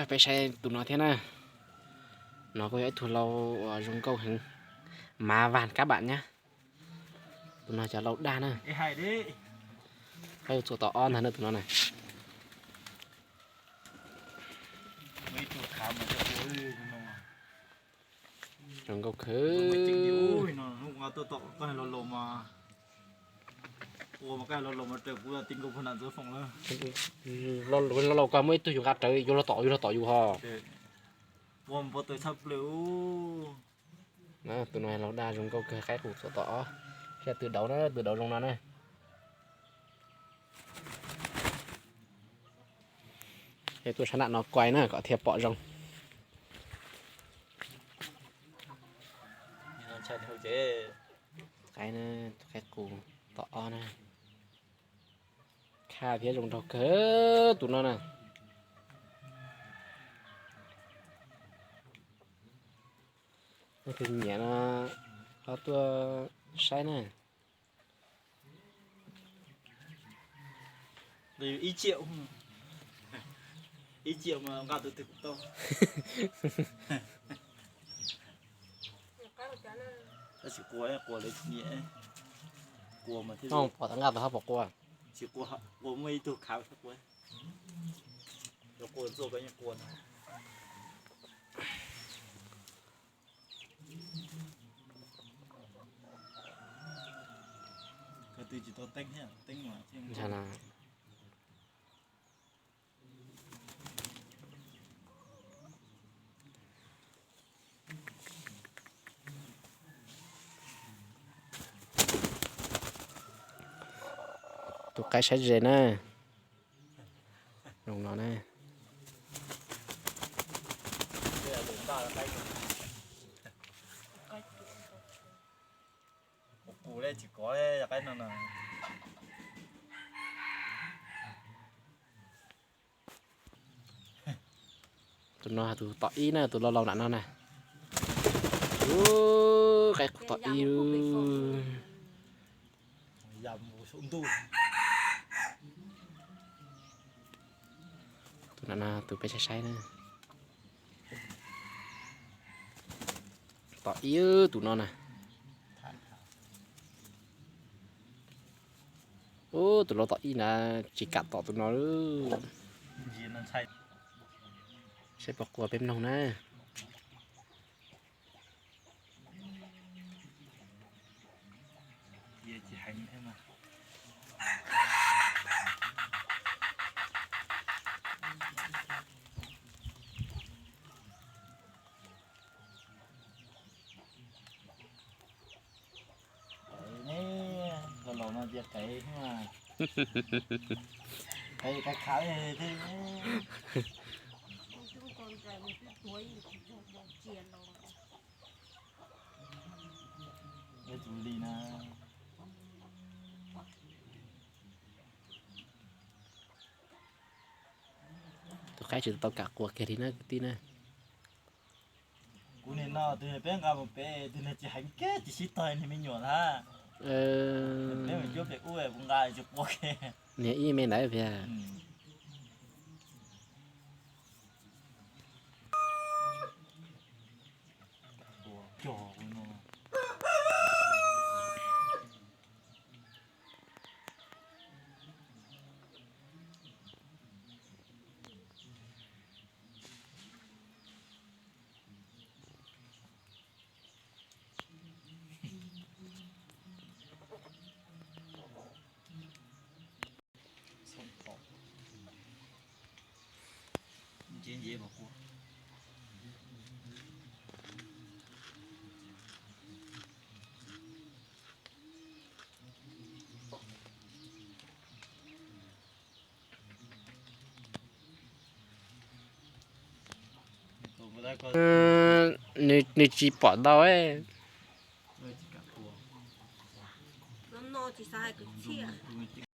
Peb saib tus no thiab na. No kuj yog ib tug lau uas zoo nkauj heev, mav vas kab vam nyab. Tus no cov lau daj na. Qaib txuas tom ob ntag na tus no na. Zoo nkauj kawg. Los laus koj muaj ib tug yus nqa rawv yuav los tom yuav los tom yus ho. Tus no lau daj zoo nkauj kawg, qaib qus txuas tom ob. Saib twg dauv na, twg dauv zoo no na. Es tuaj sab nram no kuaj na kom thiaj pom zoo. Qaib na, qaib qus tom ob na. Khaj thiab zoo nraug kawg tus no na. Leej twg nyiam no ho tuaj saib na. Ib tsiam, ib tsiam mas nqa tus twg kuj tau. Tab sis quas, quas lawv tsis nyiam, quas mas thiaj li pom tau nqa tus ho pom quas. Tsis quas, quas muaj ib tug khav thiab quas. Cov quas ntxuaj koj yeej quas no. Ko tw tsis tau teeb thiab, teeb mas thiaj. Tus qaib saib ze na. Zoo no ne. Qus le tsis kov le yog qaib no no. Tus no tus tom ib na, tus laus laus nram no na. Qaib qus tom ib. Tus no no tus peb saib saib na. Tom ib tus no na. Ub, tus laus tom ib na, tsis kam tom tus no. Saib puas qua peb mloog na. Los laus no cia qev, qev khav khav thiab. Tus qaib tsis tau kam qua kiag li na kwv tij na. Kuv niag no tus niag peb nqa mus pem tus niag tsis heev kiag tsis sib tog niag me nyuam na. Peb mus cuab pem ub kuv nqa tsis qua kiag. Niag ib me ntawd thiab. Nws tsis pom ntau.